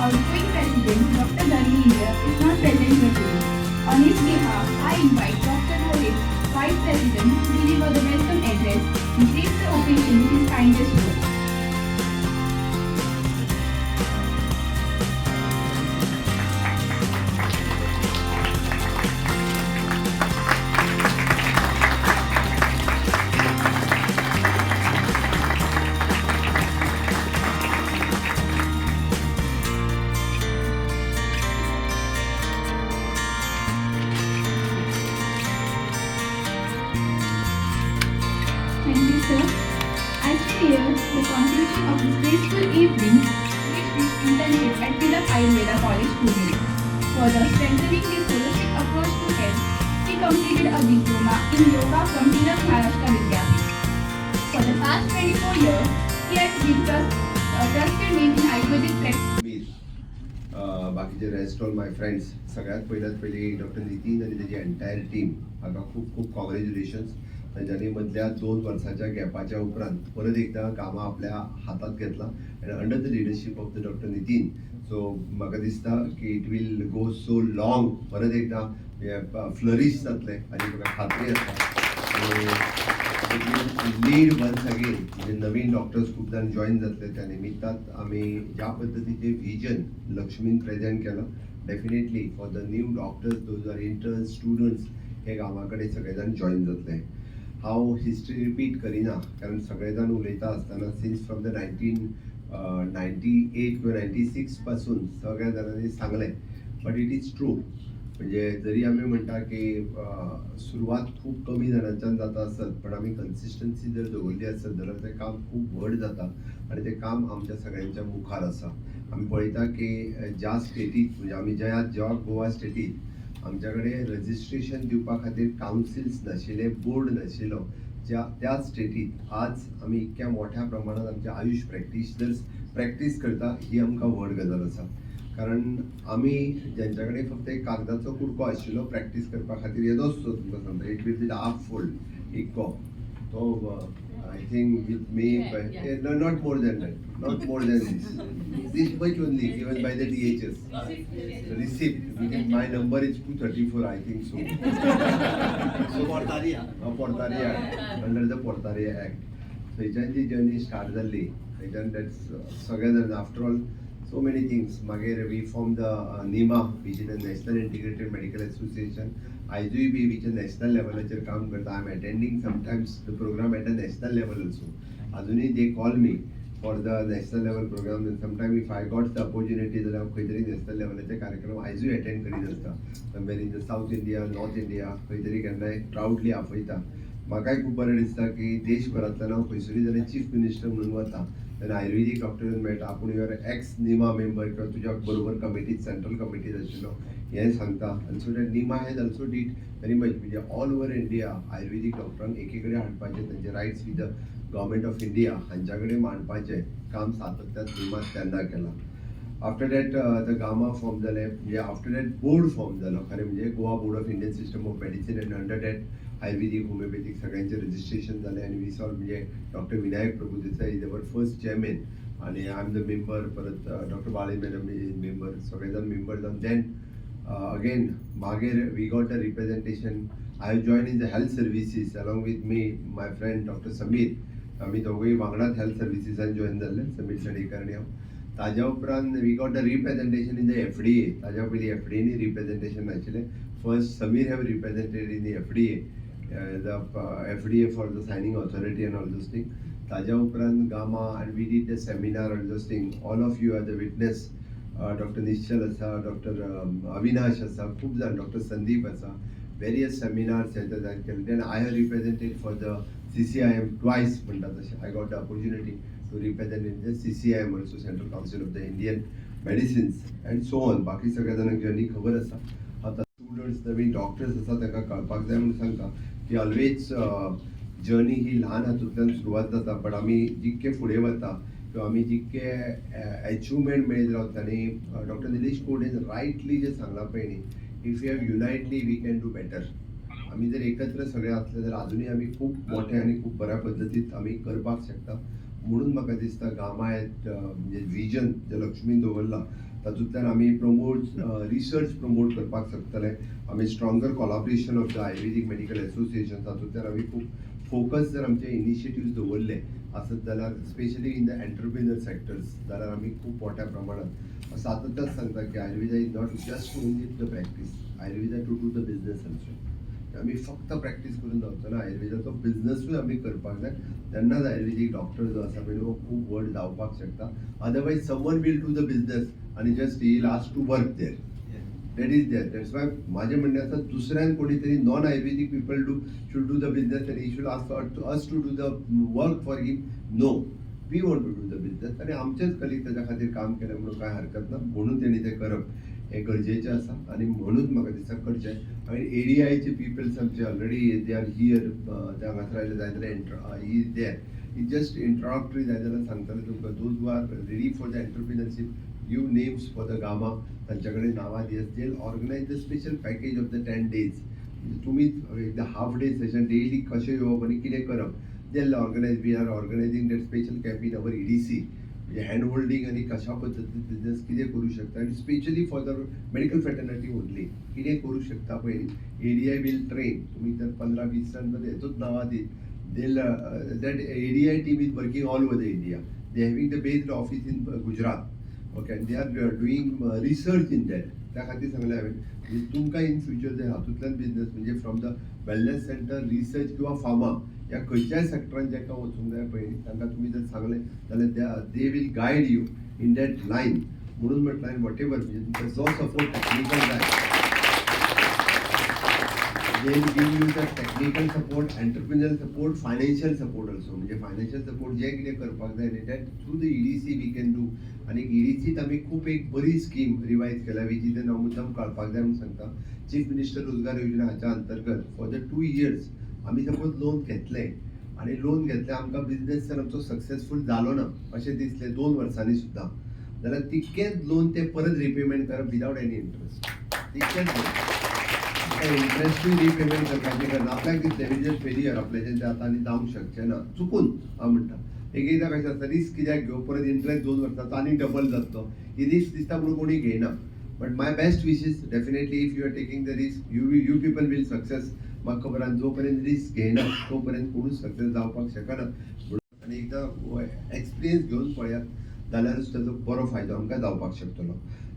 Outgoing President Dr. Dharmendra is not present here today. On his behalf, I invite Dr. Rohit, Vice President, to deliver the welcome address and grace the occasion with his kindest words. Thank you, sir. As we near the conclusion of this graceful evening, which is internship at Tilak Ayurveda College, Pune. Further strengthening his holistic approach to health, he completed a diploma in yoga from Tilak Maharashtra Vidyapeeth. For the past 24 years, he has been a trusted name in Ayurvedic practice. Sameer, बाकीचे rest all my friends. सगळ्यात पयल्यात पयली doctor Nitin आनी तेजी entire team हाका खूब खूब congratulations. तांच्यांनी मदल्या 2 वर्साच्या गॅपाच्या उपरांत परत एकदां कामां आपल्या हातात घेतलां आनी under the leadership of the Doctor Nitin, so म्हाका दिसता की it will go so long. परत एकदां हें फ्लरीश जातलें हाची म्हाका खात्री आसा. लीड वन्स अगेन, म्हणजे नवीन डॉक्टर्स खूब जाण जॉईन जातले. त्या निमित्तात आमी ज्या पद्दतीचें विजन लक्ष्मीन प्रेझेंट केलां, definitely for the new doctors, those are intern students, हे गामा कडेन सगळे जाण जॉईन जातले. हांव हिस्ट्री रिपीट करिना, कारण सगळे जाण उलयता आसतना since from the 1998 किंवा 96 पासून सगळ्या जाणांनी सांगलें, but it is true. म्हणजे जरी आमी म्हणटा की सुरवात खूब कमी जाणांच्यान जाता आसत, पण आमी कन्सिस्टन्सी जर दवरली आसत जाल्यार तें काम खूब व्हड जाता आनी तें काम आमच्या सगळ्यांच्या मुखार आसा. आमी पळयता की ज्या स्टेटीत, म्हणजे आमी ज्या ज्या गोवा स्टेटीत आमच्या कडेन रजिस्ट्रेशन दिवपा खातीर कावन्सिल्स नाशिल्ले, बोर्ड नाशिल्लो, ज्या त्या स्टेटीत आज आमी इतक्या मोठ्या प्रमाणात आमचे आयुश प्रॅक्टिशनर्स प्रॅक्टीस करता, ही आमकां व्हड गजाल आसा. कारण आमी ज्यांच्या कडेन फक्त एक कागदाचो कुडको आशिल्लो प्रॅक्टीस करपा खातीर, येदोच तो, तुमकां सांगता, it will be half fold इतको तो, I think with me, not more than that, not more than this much only, given by the DHS receipt. My number is 234, I think so. So Portaria. Portaria Act, under the Portaria Act. थंयच्यान जी journey start जाल्ली, थंयच्यान that's सगळे जाण, after all so many things, मागीर we form the NIMA, which is the National Integrated Medical Association. आयजूय B which national लेवलाचेर काम करता. I am attending sometimes the program at a national level also. अजुनूय they call me for the national level program. Sometime if I got the opportunity जाल्यार हांव खंय तरी national लेवलाचे कार्यक्रम आयजूय अटेंड करीत आसता. Somewhere in the South India, North India, खंय तरी केन्नाय प्रावडली आपयता. म्हाकाय खूब बरें दिसता की देशभरांतल्यान हांव खंयसरूय जाल्यार चीफ मिनिस्टर म्हणून वता तेन्ना आयुर्वेदीक डॉक्टर मेळटा, आपूण your x Nima member किंवा तुज्या बरोबर कमिटीत, सेंट्रल कमिटीत आशिल्लो हें सांगता. आनी so that NIMA has also did very much, म्हणजे ऑल ओवर इंडिया आयुर्वेदीक डॉक्टरांक एकी कडेन हाडपाचें, तांचे rights with the Government of India हांच्या कडेन मांडपाचें काम सातत्यान निमा तेन्ना केलां. After that the Gama form जालें, म्हणजे आफ्टर that board form जालो खरें म्हणजे, Goa Board of Indian System of Medicine, and under that Ayurvedic, homeopathic सगळ्यांचें रजिस्ट्रेशन जालें. आनी we saw, म्हणजे doctor Vinayak Prabhudesai is our first chairman आणि I am the member. परत doctor Bale madam is member, सगळे जाण member जावन then again मागीर we got a representation. I have join in the health services along with me my friend Doctor Sameer. आमी दोगूय वांगडाच health सर्विसीसान join जाल्ले, समीर सडेकर आनी हांव. ताज्या उपरांत we got a representation in the FDA. ताज्या पयलीं एफडीएनी रिप्रेझेंटेशन नाशिल्लें. First Sameer have represented in the FDA, the FDA for the signing authority and all those thing. ताज्या उपरांत Gama, and we did the seminar, all those thing. All of you are the witness. Doctor निश्चल आसा, doctor Avinash आसा, खूब जाण, doctor Sandeep आसा, various seminars केले. Then I have represented for the CCIM twice म्हणटा तशें. I got the opportunity to represent in the CCIM also, Central Council of the Indian Medicines, and so on. बाकी सगळ्या जाणांक जर्नी खबर आसा. आतां स्टुडंट्स, नवीन डॉक्टर्स आसा, तांकां कळपाक जाय म्हणून सांगता की ऑलवेज जर्नी ही ल्हान हातूंतल्यान सुरवात जाता, बट आमी जितके फुडें वता किंवा आमी जितके एचिवमेंट मेळत रावता, आनी डॉक्टर निलेश कोडेन रायटली जें सांगलां पळय न्ही, if you have unitely, we can do better. आमी जर एकत्र सगळे आसले जाल्यार अजुनूय आमी खूब मोठे आनी खूब बऱ्या पद्दतीत आमी करपाक शकता. म्हणून म्हाका दिसता गामा म्हणजे विजन जें लक्ष्मीन दवरलां. तातूंतल्यान आमी प्रमोट रिसर्च प्रमोट करपाक शकतले. आमी stronger collaboration of the Ayurvedic Medical Association, तातूंतल्यान आमी खूब फोकस जर आमचे इनिशिएटिव्स दवरले आसत जाल्यार, specially in the entrepreneur sectors, जाल्यार आमी खूब मोठ्या प्रमाणात सातत्यान सांगता की Ayurveda is not just only the practice, Ayurveda to do the business also. आमी फक्त प्रॅक्टीस करून जावचो ना, आयुर्वेदाचो बिजनसूय आमी करपाक जाय. तेन्नाच आयुर्वेदीक डॉक्टर जो आसा पळय हो खूब व्हड जावपाक शकता. Otherwise someone will do the business आनी just he last to work there. That is there. That's why माझे म्हणणें आसा, दुसऱ्यान कोणी तरी non Ayurvedic people do should do the business आनी he should ask us to do the work for him. No, we want to do the business आनी आमचेच colleague ताच्या खातीर काम केलें म्हणून कांय हरकत ना. म्हणून तेणी तें करप हें गरजेचें आसा आनी म्हणून म्हाका दिसता करचें. आनी एडीआयचे पिपल्स आमचे ऑलरेडी they are here. ते हांगासर आयले जाय जाल्यार enter is there is just introductory जाय जाल्यार सांगतले तुमकां. Those who are ready for the entrepreneurship, give names for the GAMA. तांच्या कडेन नांवां दियात. They organize the special package of the 10 days. म्हणजे तुमीच एकदां हाफ डे सेशन डेली कशें येवप आनी कितें करप, they organize. We are organizing that special camp in our EDC. म्हणजे हँड होल्डिंग आनी कशा पद्दतीन बिजनेस कितें करूं शकता आनी specially for the medical fraternity only कितें करूं शकता पळय, एडीआय will train. तुमी जर 15-20 जाण हेतूच नांवां दीत, they'll that ADI team is working all over the India. They having the based office in Gujarat. Okay, and they are doing research in that. त्या खातीर सांगलें हांवें, म्हणजे तुमकां इन फ्युचर जर हातूंतल्यान बिजनस म्हणजे from the wellness center, research किंवा फार्मा ह्या खंयच्याय सेक्टरान जांकां वचूंक जाय पळय न्ही, तांकां तुमी जर सांगलें जाल्यार they will guide you in that line. म्हणून म्हटलं हांवें, what ever म्हणजे तुमकां जो सपोर्ट टॅक्निकल जाय, they will give you the technical support, entrepreneurial support, financial support also. म्हणजे financial support जे कितें करपाक जाय न्ही, that through the EDC we can do. आनी EDC आमी खूब एक बरी स्कीम रिवायज केल्या, which is हांव मुद्दम कळपाक जाय म्हणून सांगता. चीफ मिनिस्टर रोजगार योजना हाच्या अंतर्गत फॉर the 2 years आमी सपोज लोन घेतलें आनी लोन घेतलें, आमकां बिजनेस जर आमचो सक्सेसफूल जालो ना अशें दिसलें 2 वर्सांनी सुद्दां जाल्यार तितकेंच लोन ते परत रिपेमेंट करप विदावट एनी इंट्रस्ट. तितकेंच लोन, इंट्रस्टूय रिपेमेंट करपाची गरज. आपल्याक दिसलें म्हणजे फेलियर आपल्याच्यान ते आतां आनी जावंक शकचें ना, चुकून हांव म्हणटा, एक एकदां कशें आसता, रिस्क कित्याक घेवप, परत इंट्रस्ट 2 वर्सांचो आनी डबल जातलो, ही रिस्क दिसता म्हणून कोणी घेयना. But my best wishes, definitely if you are taking the risk, you people will success. म्हाका खबर आसा, जो पर्यंत रिस्क घेयना तो पर्यंत कोणूच सक्सेस जावपाक शकना म्हणून. आनी एकदां एक्सपिरियन्स घेवन पळयात जाल्यारूच ताचो बरो फायदो आमकां जावपाक शकतलो.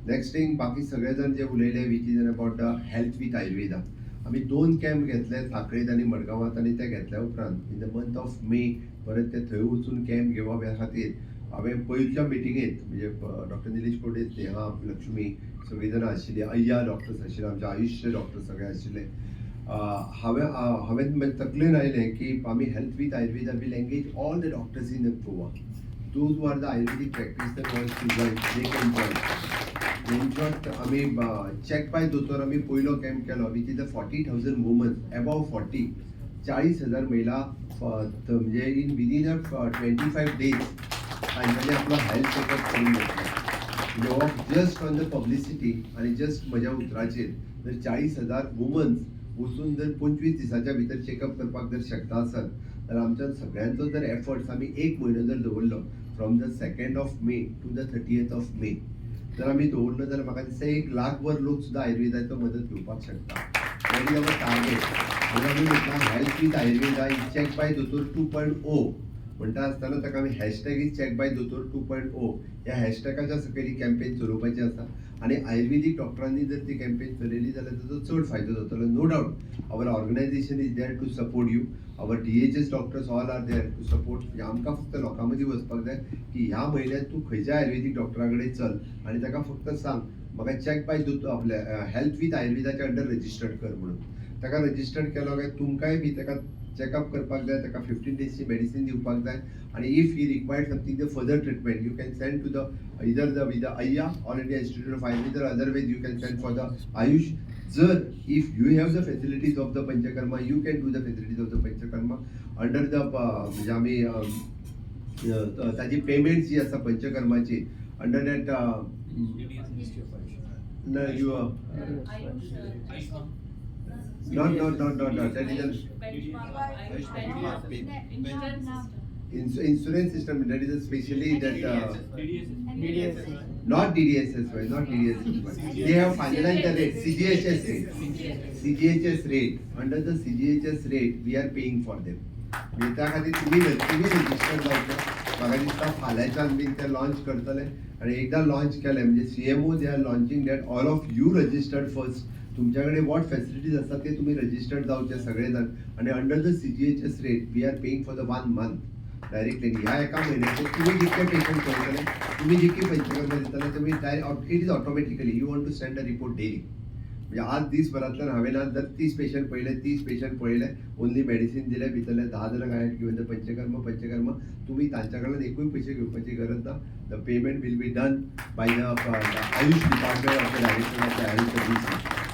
नेक्स्ट थिंग, बाकी सगळे जाण जे उलयले, which is about the health with Ayurveda. आमी दोन कॅम्प घेतले साखळेत आनी मडगांवात आनी ते घेतल्या उपरांत in the month of May परत ते थंय वचून कॅम्प घेवप ह्या खातीर हांवें पयरच्या मिटिंगेत, म्हणजे डॉक्टर निलेश कोडे, स्नेहा, लक्ष्मी सगळीं जाणां आशिल्ली, अय्या डॉक्टर्स आशिल्ले, आमचे आयुष्य डॉक्टर सगळे आशिल्ले. हांवें म्हज्या तकलेन आयलें की आमी health with Ayurveda will engage all the doctors in Goa. Those who are the Ayurvedic practitioner wants to join, they can join. In short, आमी चॅक बाय दोतोर आमी पयलो कॅम्प केलो, which is the 40,000 womens above 40, 40,000 महिला म्हणजे in within a 25 days तांच्यांनी आपलो health checkup करून घेतलो. म्हणजे हो जस्ट ऑन the publicity आनी जस्ट म्हज्या उतराचेर जर 40,000 वुमन्स वचून जर 25 दिसाच्या भितर चॅकअप करपाक जर शकता आसत जाल्यार आमच्या सगळ्यांचो जर एफर्ट्स आमी एक म्हयनो जर दवरलो, from the 2nd of May to the 30th of May जर आमी दवरलो जाल्यार म्हाका दिसता 1 लाखभर लोक सुद्दां आयुर्वेदाचो मदत घेवपाक शकता. That is our target. म्हणून आमी म्हटलां health with Ayurveda is Check by Dotor 2.0 म्हणटा आसतना ताका आमी hashtag is Check by Dotor 2.0. ह्या हॅशटॅगाच्या सकयल ही कॅम्पेन चलोवपाची आसा आनी आयुर्वेदीक डॉक्टरांनी जर ती कॅम्पेन चलयली जाल्यार ताचो चड फायदो जातलो. No doubt our organization is there to support you. Our DHS doctors all are there to support. म्हणजे आमकां फक्त लोकां मदीं वचपाक जाय की ह्या म्हयन्यात तूं खंयच्या आयुर्वेदीक डॉक्टरा कडेन चल आनी ताका फक्त सांग, म्हाका चॅक बाय दोतोर आपल्या हेल्थ विथ आयुर्वेदाच्या अंडर रजिस्टर्ड कर म्हणून. ताका रजिस्टर्ड केलो काय तुमकांय बी ताका चॅकअप करपाक जाय, ताका 15 डेजची मेडिसीन दिवपाक जाय आनी if he required something, the further treatment, you can send to the either the with the AIYA, All India Institute of Ayurveda, otherwise you can send for the AYUSH. जर if you have the facilities of the Panchakarma, you can do the facilities of the Panchakarma under the म्हणजे आमी ताजी payment जी आसा पंचकर्माची under that you not, that is insurance system, that is a specially that Not DDSSY, not DDSSY. They have finalized the rate, CGHS rate. CGHS rate. Under the CGHS rate, we are paying for them. म्हणजे त्या खातीर तुमी register जावचें. म्हाका दिसता फाल्यांच्यान बीन ते launch करतले आनी एकदां लॉन्च केलें म्हणजे CMO, they are launching that. All of you registered first. तुमच्या कडेन what facilities आसा ते तुमी रजिस्टर्ड जावचे सगळे जाण आनी under the CGHS rate we are paying for the one month directly. ह्या एका म्हयन्याचे तुमी जितके पेशंट पळयतले, तुमी जितकी पंचकर्म दितले, तुमी direct, it is automatically, you want to send a report daily. म्हणजे आज दीसभरांतल्यान हांवें आज जर 30 पेशंट पळयले, 30 पेशंट पळयले, ओनली मेडिसीन दिले, भितरले 10 जाणांक हांवें given the panchakarma. Panchakarma तुमी तांच्या कडल्यान एकूय पयशे घेवपाची गरज ना. The payment will be done by the AYUSH department of the direction of the AYUSH service.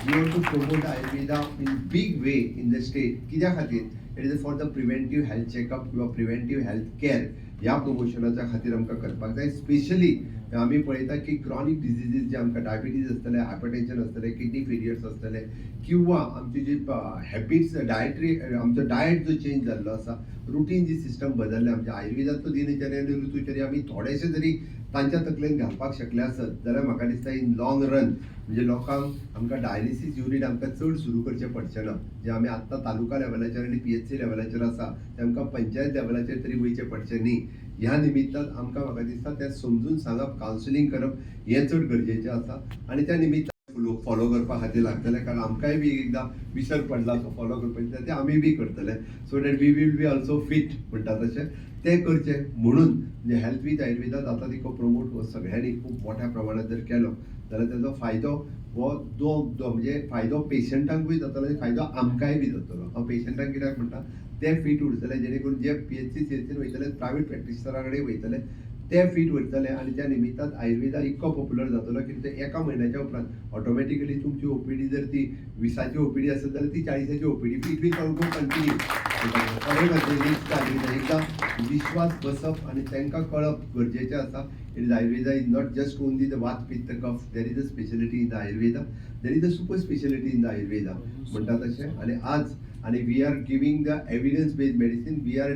We want to promote Ayurveda in big way in the state. कित्या खातीर? It is for the preventive health checkup किंवा preventive health care. ह्या प्रमोशनाच्या खातीर आमकां करपाक जाय. Specially आमी पळयता की क्रॉनीक डिजिजीस जे आमकां डायबिटीज आसतले, हायपरटेन्शन आसतले, किडनी फेलियर्स आसतले किंवा आमची जी हॅबिट्स, डायटरी, आमचो डायट जो चेंज जाल्लो आसा, रुटीन जी सिस्टम बदलल्या, आमच्या आयुर्वेदांतलो दिनचर्या आनी ऋतुचर्या आमी थोडेशे जरी तांच्या तकलेन घालपाक शकले आसत जाल्यार म्हाका दिसता इन लॉंग रन म्हणजे लोकांक आमकां डायलिसीस युनीट आमकां चड सुरू करचें पडचें ना. जे आमी आत्तां तालुका लेवलाचेर आनी पीएचसी लेवलाचेर आसा ते आमकां पंचायत लेवलाचेर तरी वयचें पडचें न्ही. ह्या निमित्तान आमकां म्हाका दिसता तें समजून सांगप, कावन्सिलींग करप हें चड गरजेचें आसा आनी त्या निमित्तान लोक फॉलो करपा खातीर लागतले, कारण आमकांय बी एकदां विसर पडला तो फॉलो करपाचें, तें आमी बी करतले so that we will be also fit म्हणटा तशें तें करचें. म्हणून म्हणजे हेल्थ वीथ आयुर्वेदा जाता तितको प्रमोट हो सगळ्यांनी खूब मोठ्या प्रमाणात जर केलो जाल्यार तेजो फायदो हो दो म्हणजे फायदो पेशंटांकूय जातलो आनी फायदो आमकांय बी जातलो. हांव पेशंटांक कित्याक म्हणटा, ते फीट उरतले जेणे करून जे पीएचसी, सीएचसीन वयतले, प्रायवेट प्रॅक्टिशनरा कडेन वयतले, ते फीट उरतले आनी त्या निमित्तान आयुर्वेदा इतको पॉप्युलर जातलो की ते एका म्हयन्याच्या उपरांत ऑटोमॅटिकली तुमची ओपीडी जर ती 20ची ओपीडी आसत जाल्यार ती 40ची OPD, it will go continue. Ayurveda एकदां विश्वास बसप आनी तांकां कळप गरजेचें आसा. It is Ayurveda is not just only the vata, pitta, kapha. There is a speciality in the Ayurveda, there is a super speciality in the Ayurveda म्हणटा तशें. आनी आज आनी we are giving the evidence based medicine. We are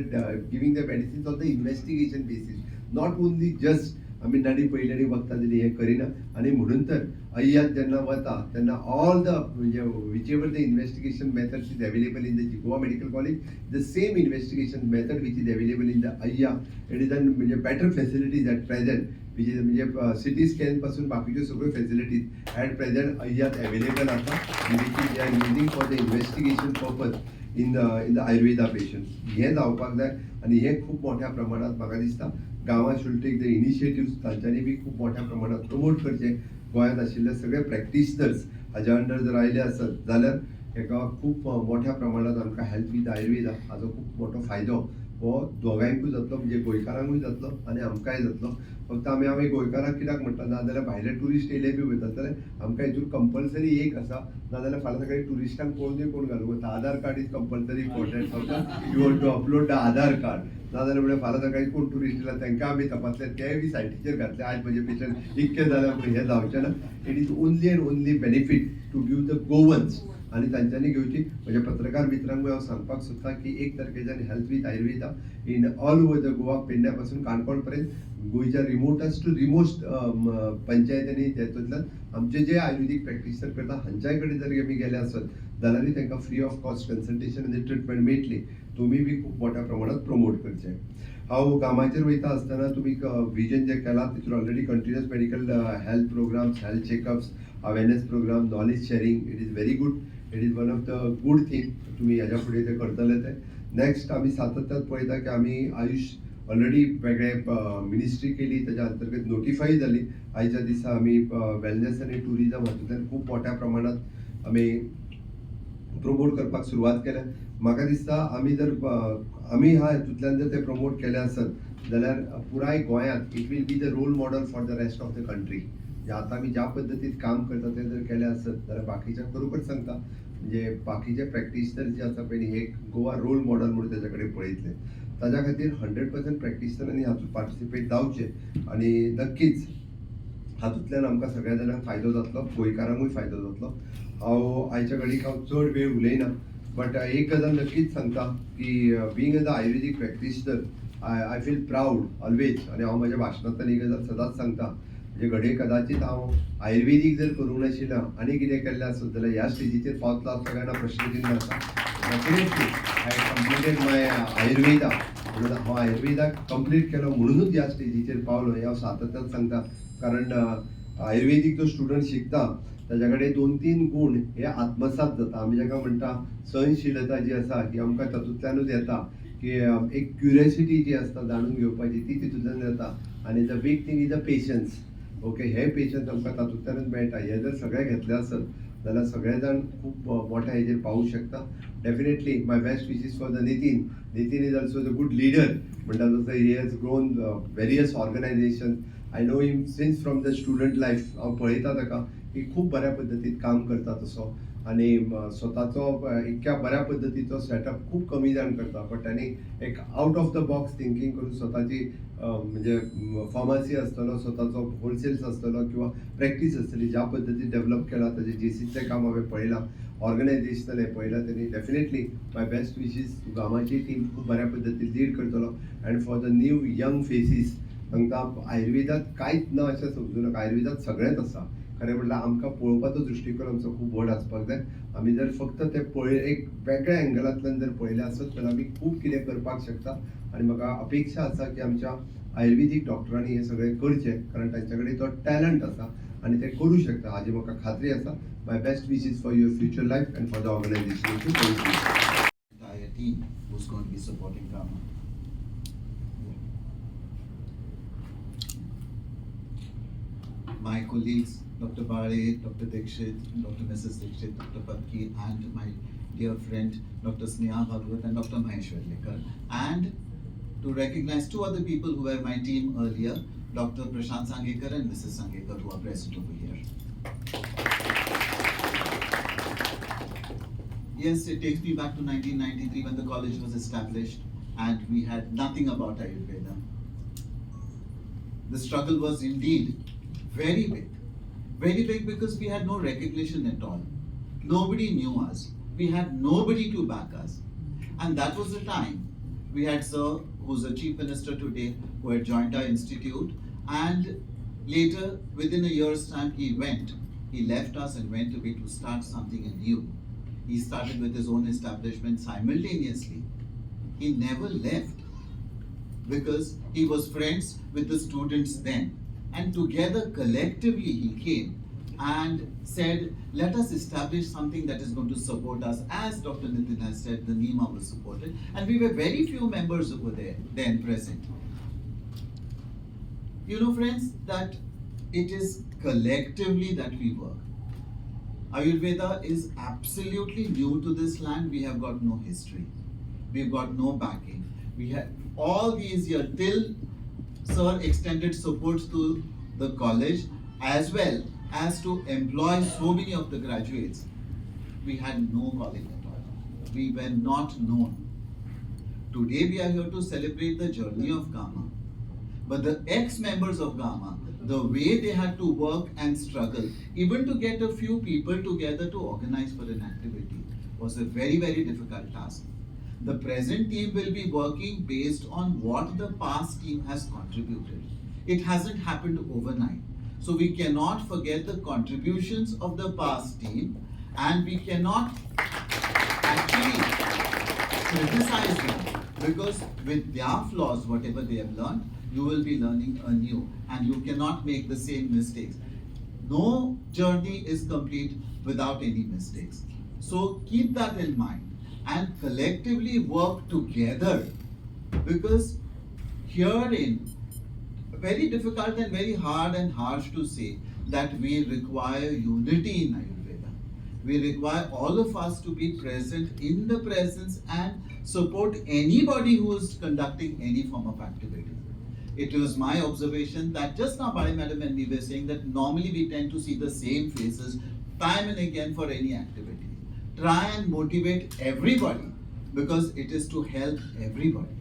giving the medicines on the investigation basis, not only just आमी नाडी पळयली आनी वखदां दिली, हें करिना. आनी म्हणून तर अय्यात जेन्ना वता तेन्ना ऑल the म्हणजे whichever the investigation methods is available in the Goa Medical College, the same investigation method which is available in the Ayya, it is an म्हणजे better facilities at present, which is म्हणजे CT scan पासून बाकीच्यो सगळ्यो facilities at present Aiath available आसा, which is are using for the investigation purpose in the Ayurveda patients. हें जावपाक जाय आनी हें खूब मोठ्या प्रमाणात म्हाका दिसता गांवां should take the initiative. तांच्यांनी बी खूब मोठ्या प्रमाणात प्रमोट करचें. गोंयांत आशिल्ले सगळे प्रॅक्टिशनर्स हाज्या अंडर जर आयले आसत जाल्यार हेका खूब मोठ्या प्रमाणात आमकां हेल्थ वीथ आयुर्वेदा हाजो खूब मोठो फायदो हो दोगांयकूय जातलो, म्हणजे गोंयकारांकूय जातलो आनी आमकांय जातलो. फक्त आमी गोंयकारांक कित्याक म्हणटा, नाजाल्यार भायले ट्युरिस्ट येयले बी वयतात जाल्यार आमकां हितून कंपल्सरी एक आसा, नाजाल्यार फाल्यां सकाळी ट्युरिस्टांक पळोवनूय कोण घालूंक वता. Aadhaar card is compulsory for that. You want to upload the Aadhaar card. नाजाल्यार म्हळ्यार फाल्यां सकाळी कोण ट्युरिस्ट येयला तांकां आमी तपासले, तेय बी सायटीचेर घातले, आज म्हजे पेशंट इतके जाल्या म्हण, हें जावचें ना. It is only and only benefit to give the Goans आनी तांच्यांनी घेवची. म्हज्या पत्रकार मित्रांकूय हांव सांगपाक सोदता की 1 तारखेच्यान health with Ayurveda in all over the Goa, पेडण्या पासून काणकोण पर्यंत, गोंयच्या रिमोटस्ट टू रिमोस्ट पंचायतींनी तेतूंतल्यान आमचे जे आयुर्वेदीक प्रॅक्टिशनर करता हांच्याय कडेन जर आमी गेले आसत जाल्यारूय तांकां फ्री ऑफ कॉस्ट कन्सल्टेशन आनी ट्रिटमेंट मेळटली. तुमी बी खूब मोठ्या प्रमाणात प्रमोट करचें. हांव कामाचेर वयता आसतना तुमी विजन जें केलां तितून already continuous medical health programs, health checkups, awareness program, knowledge sharing, it is very good. It is one of the good thing. तुमी ह्याच्या फुडें तें करतले तें. नेक्स्ट आमी सातत्यान पळयता की आमी आयुष ऑलरेडी वेगळे मिनिस्ट्री केली, त्याच्या अंतर्गत नोटिफाय जाली. आयच्या दिसा आमी वेलनेस आनी ट्युरिजम हातूंतल्यान खूब मोठ्या प्रमाणात आमी प्रमोट करपाक सुरवात केल्या. म्हाका दिसता आमी जर आमी ह्या हितूंतल्यान जर ते प्रमोट केले आसत जाल्यार पुराय गोंयांत it will be the role model for the rest of the country. म्हणजे आतां आमी ज्या पद्दतीन काम करता ते जर केले आसत जाल्यार बाकीच्या खरोखर सांगता, म्हणजे बाकीचे प्रॅक्टिशनर जे आसा पळय न्ही, हे गोवा रोल मॉडल म्हणून तेच्या कडेन पळयतले. ताज्या खातीर 100% प्रॅक्टिशनरांनी हातूंत पार्टिसिपेट जावचें आनी नक्कीच हातूंतल्यान आमकां सगळ्या जाणांक फायदो जातलो, गोंयकारांकूय फायदो जातलो. हांव आयच्या घडीक हांव चड वेळ उलयना, बट एक गजाल नक्कीच सांगता की being as a Ayurvedic practitioner, I feel proud always. आनी हांव म्हज्या भाशणांतल्यान ही गजाल सदांच सांगता. म्हणजे म्हणजे घडये कदाचित हांव आयुर्वेदीक जर करूंक नाशिल्लो आनी कितें केल्लें आसत जाल्यार ह्या स्टेजीचेर पावतलो आसलो काय ना प्रश्नचिन्ह आसा. Definitely I completed my Ayurveda, म्हणून हांव आयुर्वेदाक कंप्लीट केलो म्हणुनूच ह्या स्टेजीचेर पावलो हें हांव सातत्यान सांगता. कारण आयुर्वेदीक जो स्टुडंट शिकता ताच्या कडेन दोन तीन गूण हे आत्मसात जाता. आमी जाका म्हणटा सहनशीलता जी आसा ही आमकां तातूंतल्यानूच येता की एक क्युरियोसिटी जी आसता जाणून घेवपाची ती तितूंतल्यान येता. आनी the big thing is the patience. Okay, hey patience आमकां तातूंतल्यानूच मेळटा. हे जर सगळे घेतले आसत जाल्यार सगळे जाण खूब मोठ्या हेजेर पावूंक शकता. Definitely my best wishes for the Nitin. Nitin is also the good leader म्हणटा तसो he has grown various organization. I know him since from the student life. हांव पळयता ताका की खूब बऱ्या पद्दतीन काम करता तसो आनी स्वताचो इतक्या बऱ्या पद्दतीचो सेटअप खूब कमी जाण करता, बट तांणी एक out of the box thinking करून स्वताची म्हणजे फार्मासी आसतलो, स्वताचो होलसेल्स आसतलो किंवा प्रॅक्टीस आसतली, ज्या पद्दतीन डेवलप केला ताजें जेसीचें काम हांवें पळयलां, ऑर्गनायझेशनल हें पळयलां तेणी. Definitely my best wishes. गामाची टीम खूब बऱ्या पद्दतीन लीड करतलो. And for the new young faces सांगता, आयुर्वेदात कांयच ना अशें समजूं नाका. आयुर्वेदात सगळेंच आसा. खरें म्हटल्यार आमकां पळोवपाचो दृश्टिकोन आमचो खूब व्हड आसपाक जाय. आमी जर फक्त ते पळय एक वेगळ्या एंगलांतल्यान जर पळयलें आसत जाल्यार आमी खूब कितें करपाक शकता. आनी म्हाका अपेक्षा आसा की आमच्या आयुर्वेदीक डॉक्टरांनी हें सगळें करचें, कारण तांच्या कडेन तो टॅलंट आसा आनी ते करूं शकता हाजी म्हाका खात्री आसा. My best wishes for your future life and for the organization. Thank you. Entire team who's going to be supporting Gama. My colleagues, Dr. Bale, Dr. Dikshit, Dr. Mrs. Dikshit, Dr. Patki, and my dear friend, Dr. Sneha Bhagwat and Dr. Mahesh Verlekar. And to recognize two other people who were my team earlier, Dr. Prashant Sangekar and Mrs. Sangekar, who are present over here. Yes, it takes me back to 1993 when the college was established and we had nothing about Ayurveda. The struggle was indeed very big. Very big because we had no recognition at all. Nobody knew us. We had nobody to back us. And that was the time we had Sir, who's the Chief Minister today, who had joined our institute. And later, within a year's time, he went. He left us and went away to start something anew. He started with his own establishment simultaneously. He never left because he was friends with the students then. And together, collectively, he came and said, let us establish something that is going to support us. As Dr. Nitin has said, the NEMA was supported. And we were very few members over there then present. You know, friends, that it is collectively that we work. Ayurveda is absolutely new to this land. We have got no history. We've got no backing. We have all these years till Sir extended support to the college as well as to employ so many of the graduates. We had no calling at all. We were not known. Today we are here to celebrate the journey of Gama. But the ex-members of Gama, the way they had to work and struggle, even to get a few people together to organize for an activity, was a very, very difficult task. The present team will be working based on what the past team has contributed. It hasn't happened overnight. So we cannot forget the contributions of the past team, and we cannot actually criticize them, because with their flaws, whatever they have learned, you will be learning anew, and you cannot make the same mistakes. No journey is complete without any mistakes. So keep that in mind and collectively work together, because herein, very difficult and very hard and harsh to say that we require unity in Ayurveda. We require all of us to be present in the presence and support anybody who is conducting any form of activity. It was my observation that just now Bali Madam and we were saying that normally we tend to see the same faces time and again for any activity. Try and motivate everybody, because it is to help everybody.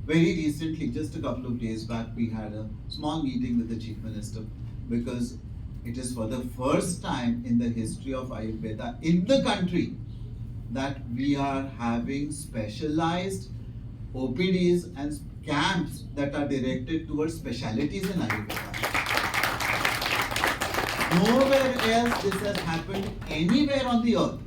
Very recently, just a couple of days back, we had a small meeting with the Chief Minister, because it is for the first time in the history of Ayurveda in the country that we are having specialized OPDs and camps that are directed towards specialities in Ayurveda. Nowhere else this has happened anywhere on the earth.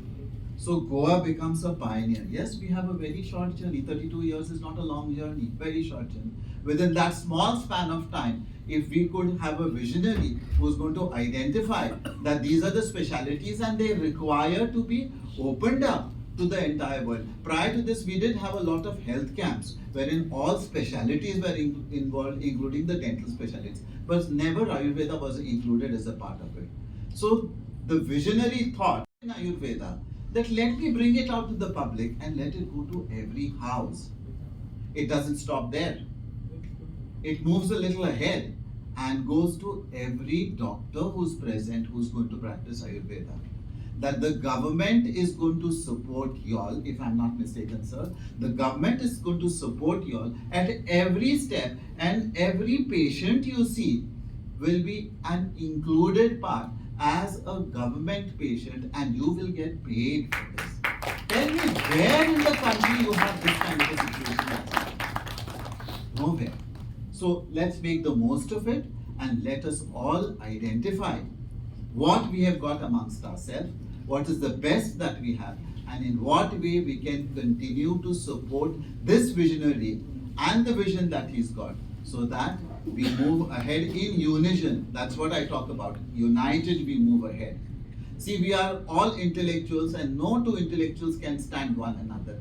So Goa becomes a pioneer. Yes, we have a very short journey. 32 years is not a long journey, very short journey. Within that small span of time, if we could have a visionary who's going to identify that these are the specialities and they require to be opened up to the entire world. Prior to this, we did have a lot of health camps wherein all specialities were involved, including the dental specialities, but never Ayurveda was included as a part of it. So the visionary thought in Ayurveda that let me bring it out to the public and let it go to every house. It doesn't stop there. It moves a little ahead and goes to every doctor who's present who's going to practice Ayurveda. That the government is going to support y'all, if I'm not mistaken, sir. The government is going to support y'all at every step, and every patient you see will be an included part as a government patient, and you will get paid for this. Tell me where in the country you have this kind of a situation. Nowhere. So let's make the most of it and let us all identify what we have got amongst ourselves, what is the best that we have, and in what way we can continue to support this visionary and the vision that he's got, so that we move ahead in unison. That's what I talk about. United, we move ahead. See, we are all intellectuals, and no two intellectuals can stand one another.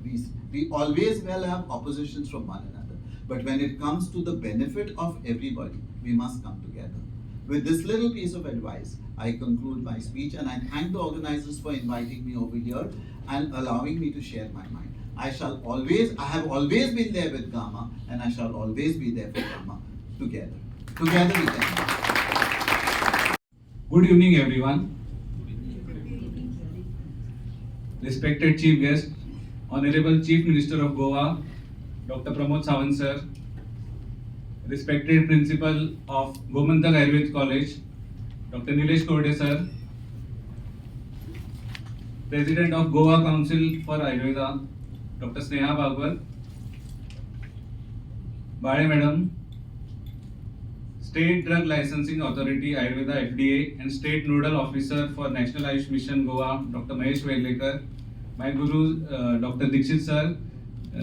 We always will have oppositions from one another. But when it comes to the benefit of everybody, we must come together. With this little piece of advice, I conclude my speech, and I thank the organizers for inviting me over here and allowing me to share my mind. I have always been there with GAMA, and I shall always be there for GAMA. Together. Together we can. Good evening, everyone. Respected Chief Guest, Honorable Chief Minister of Goa, Dr. Pramod Sawant sir, respected Principal of Gomantak Ayurved College, Dr. Nilesh Korde sir, President of Goa Council for Ayurveda, Dr. Sneha Bhagwat, Bale Madam, State Drug Licensing Authority, Ayurveda FDA, and State Nodal Officer for National Ayush Mission Goa, Dr. Mahesh Veglekar, my guru, Dr. Dixit sir,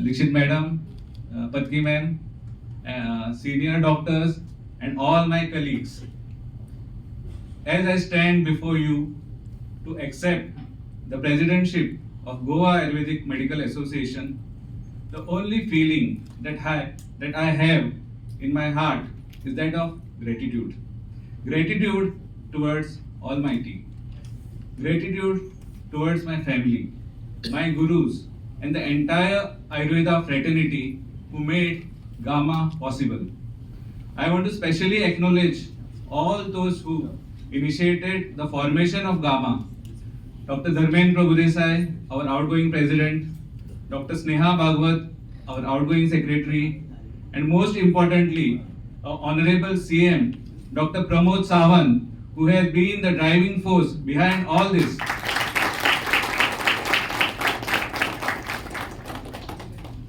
Dixit Madam, Patki ma'am, senior doctors, and all my colleagues. As I stand before you to accept the presidentship of Goa Ayurvedic Medical Association, the only feeling that I have in my heart is that of gratitude. Gratitude towards Almighty. Gratitude towards my family, my gurus, and the entire Ayurveda fraternity who made GAMA possible. I want to specially acknowledge all those who initiated the formation of GAMA. Dr. Dharmen Prabhudesai, our outgoing president, Dr. Sneha Bhagwat, our outgoing secretary, and most importantly, our Honorable CM, Dr. Pramod Sawant, who has been the driving force behind all this.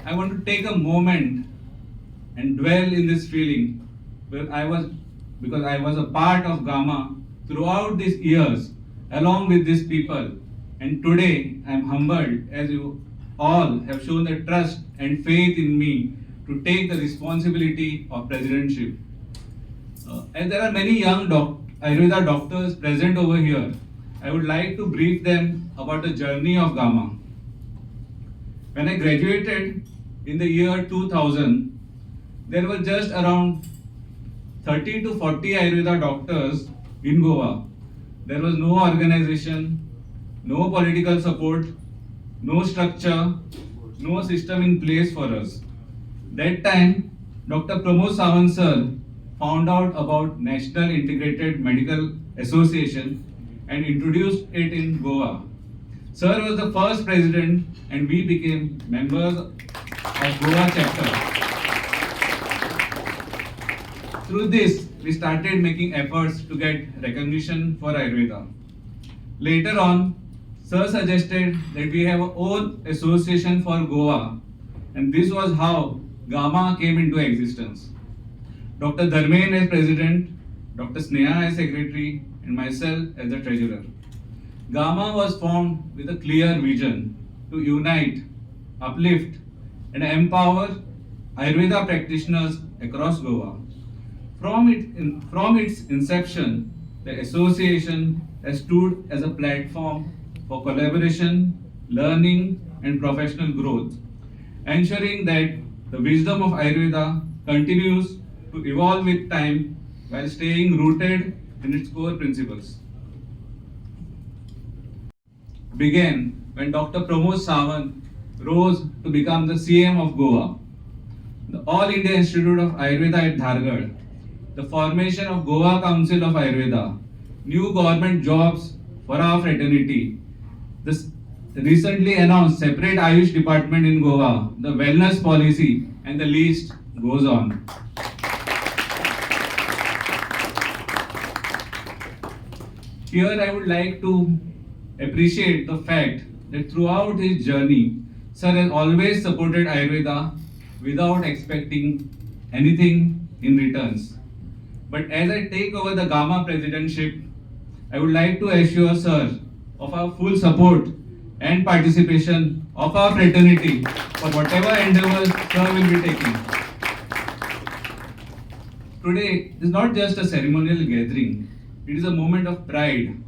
I want to take a moment and dwell in this feeling where because I was a part of GAMA throughout these years along with these people, and today I am humbled as you all have shown the trust and faith in me to take the responsibility of presidentship. And there are many young Ayurveda doctors present over here. I would like to brief them about the journey of GAMA. When I graduated in the year 2000, there were just around 30 to 40 Ayurveda doctors in Goa. There was no organization, no political support, no structure, no system in place for us. That time, Dr. Pramod Sawant sir found out about National Integrated Medical Association and introduced it in Goa. Sir was the first president and we became members of Goa chapter. Through this, we started making efforts to get recognition for Ayurveda. Later on, Sir suggested that we have our own association for Goa, and this was how GAMA came into existence. Dr. Dharmen as president, Dr. Sneha as secretary, and myself as the treasurer. GAMA was formed with a clear vision to unite, uplift, and empower Ayurveda practitioners across Goa. From its inception, the association has stood as a platform for collaboration, learning, and professional growth, ensuring that the wisdom of Ayurveda continues to evolve with time while staying rooted in its core principles. Began when Dr. Pramod Sawant rose to become the CM of Goa. The All India Institute of Ayurveda at Dhargal, the formation of Goa Council of Ayurveda, new government jobs for our fraternity, this recently announced separate Ayush department in Goa, the wellness policy, and the list goes on. Here I would like to appreciate the fact that throughout his journey, Sir has always supported Ayurveda without expecting anything in returns. But as I take over the GAMA presidentship, I would like to assure Sir of our full support and participation of our fraternity for whatever endeavors Sir will be taking. Today is not just a ceremonial gathering, it is a moment of pride,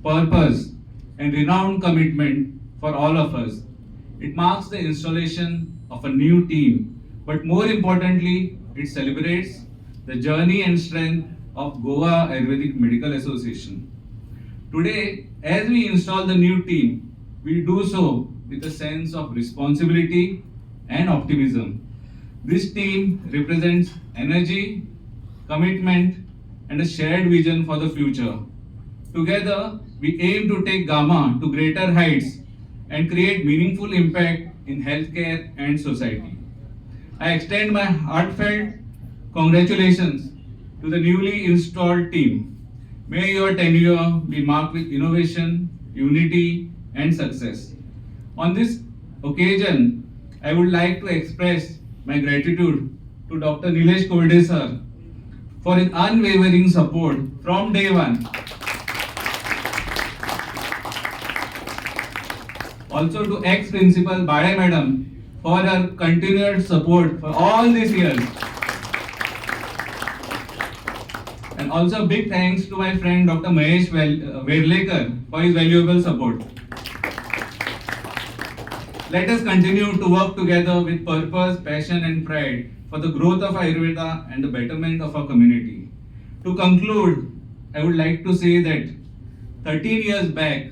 purpose, and renowned commitment for all of us. It marks the installation of a new team, but more importantly, it celebrates the journey and strength of Goa Ayurvedic Medical Association. Today, as we install the new team, we do so with a sense of responsibility and optimism. This team represents energy, commitment, and a shared vision for the future. Together, we aim to take GAMA to greater heights and create meaningful impact in healthcare and society. I extend my heartfelt congratulations to the newly installed team. May your tenure be marked with innovation, unity, and success. On this occasion, I would like to express my gratitude to Dr. Nilesh Korde sir for his unwavering support from day one. Also to ex-principal Bade madam for her continued support for all these years. And also big thanks to my friend Dr. Mahesh Verlekar for his valuable support. Let us continue to work together with purpose, passion and pride for the growth of Ayurveda and the betterment of our community. To conclude, I would like to say that 13 years back,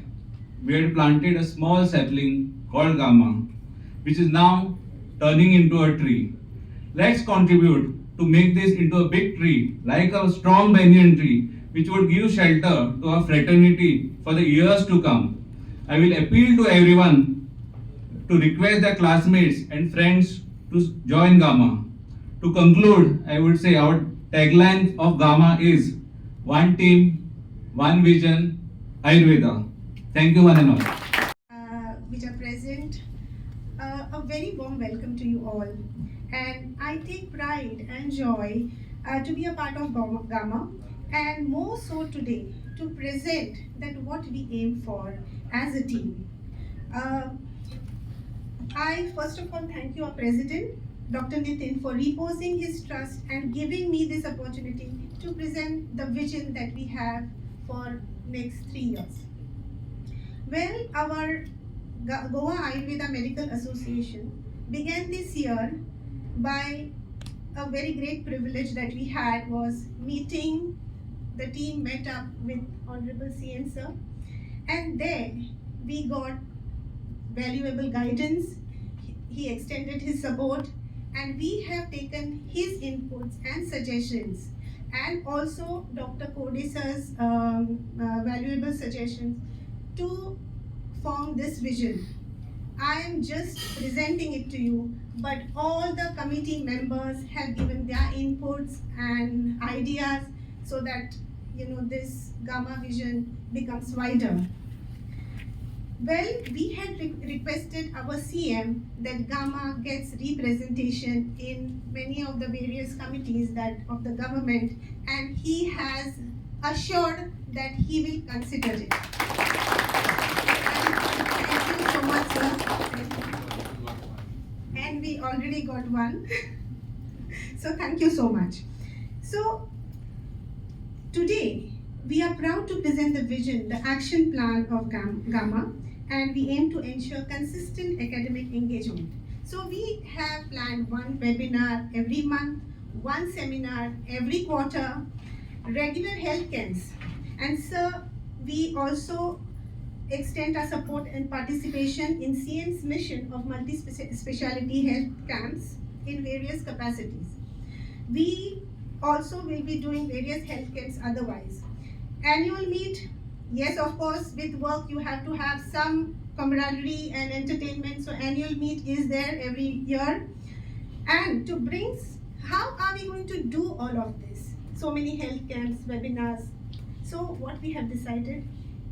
we had planted a small sapling called Gamma, which is now turning into a tree. Let's contribute to make this into a big tree, like a strong banyan tree, which would give shelter to our fraternity for the years to come. I will appeal to everyone to request their classmates and friends to join GAMA. To conclude, I would say our tagline of GAMA is one team, one vision, Ayurveda. Thank you one and all. Which are present. A very warm welcome to you all. And I take pride and joy to be a part of GAMA, and more so today to present that what we aim for as a team. I first of all thank you, our president, Dr. Nitin, for reposing his trust and giving me this opportunity to present the vision that we have for next 3 years. Well, our Goa Ayurveda Medical Association began this year by a very great privilege that we had was meeting, the team met up with Honorable CM sir, and there we got valuable guidance. He extended his support, and we have taken his inputs and suggestions, and also Dr. Korde sir's valuable suggestions to form this vision. I am just presenting it to you, but all the committee members have given their inputs and ideas so that this GAMA vision becomes wider. Well, we had requested our CM that GAMA gets representation in many of the various committees that of the government, and he has assured that he will consider it. Thank you so much, sir. And we already got one. So thank you so much. So today we are proud to present the vision, the action plan of GAAMHA, and we aim to ensure consistent academic engagement. So we have planned one webinar every month, one seminar every quarter, regular health camps. And sir, we also extend our support and participation in CM's mission of multi-speciality health camps in various capacities. We also will be doing various health camps otherwise. Annual meet, yes, of course, with work you have to have some camaraderie and entertainment, so annual meet is there every year. And to bring, how are we going to do all of this? So many health camps, webinars. So what we have decided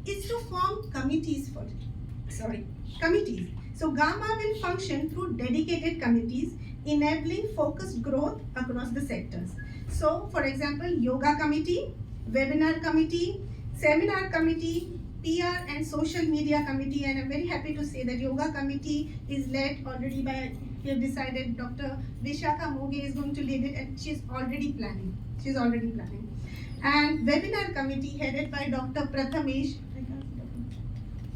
is to form committees for it. Sorry, committees. So GAAMHA will function through dedicated committees, enabling focused growth across the sectors. So, for example, yoga committee, webinar committee, seminar committee, PR and social media committee, and I'm very happy to say that yoga committee is led already by, we have decided Dr. Vishakha Moghe is going to lead it, and she's already planning. She's already planning. And webinar committee headed by Dr. Prathamesh.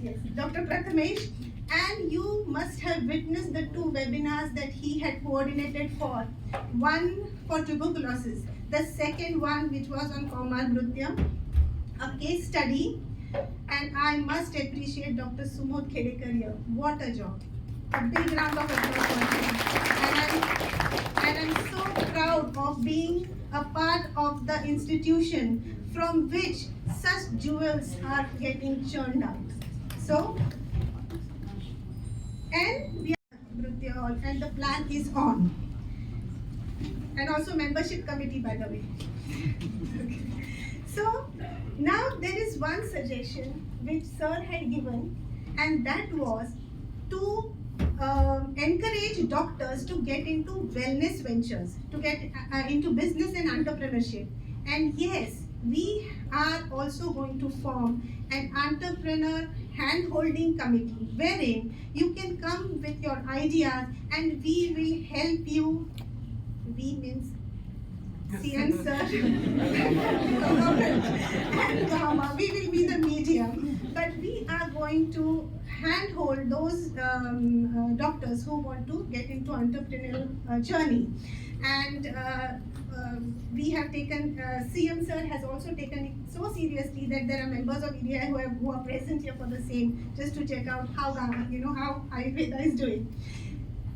Yes, Dr. Prathamesh. And you must have witnessed the two webinars that he had coordinated for. One for tuberculosis, the second one which was on Kaumar Bhrutya, a case study. And I must appreciate Dr. Sumod Khedekar here. What a job. A big round of applause for him. And I'm so proud of being a part of the institution from which such jewels are getting churned out. So, and we are Bhrutya Hall, and the plan is on. And also membership committee, by the way. Okay. So now there is one suggestion which sir had given, and that was to encourage doctors to get into wellness ventures, to get into business and entrepreneurship. And yes, we are also going to form an entrepreneur hand-holding committee wherein you can come with your ideas and we will help you. We means CM sir and GAAMHA. We will be the medium, but we are going to handhold those doctors who want to get into entrepreneurial journey. And we have taken, CM sir has also taken it so seriously that there are members of EDI who are present here for the same, just to check out how GAAMHA, how Ayurveda is doing.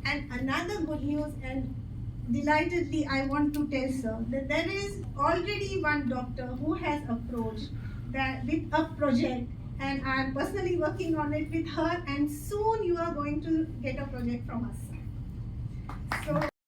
And another good news, and delightedly I want to tell sir that there is already one doctor who has approached that with a project, and I am personally working on it with her, and soon you are going to get a project from us, sir.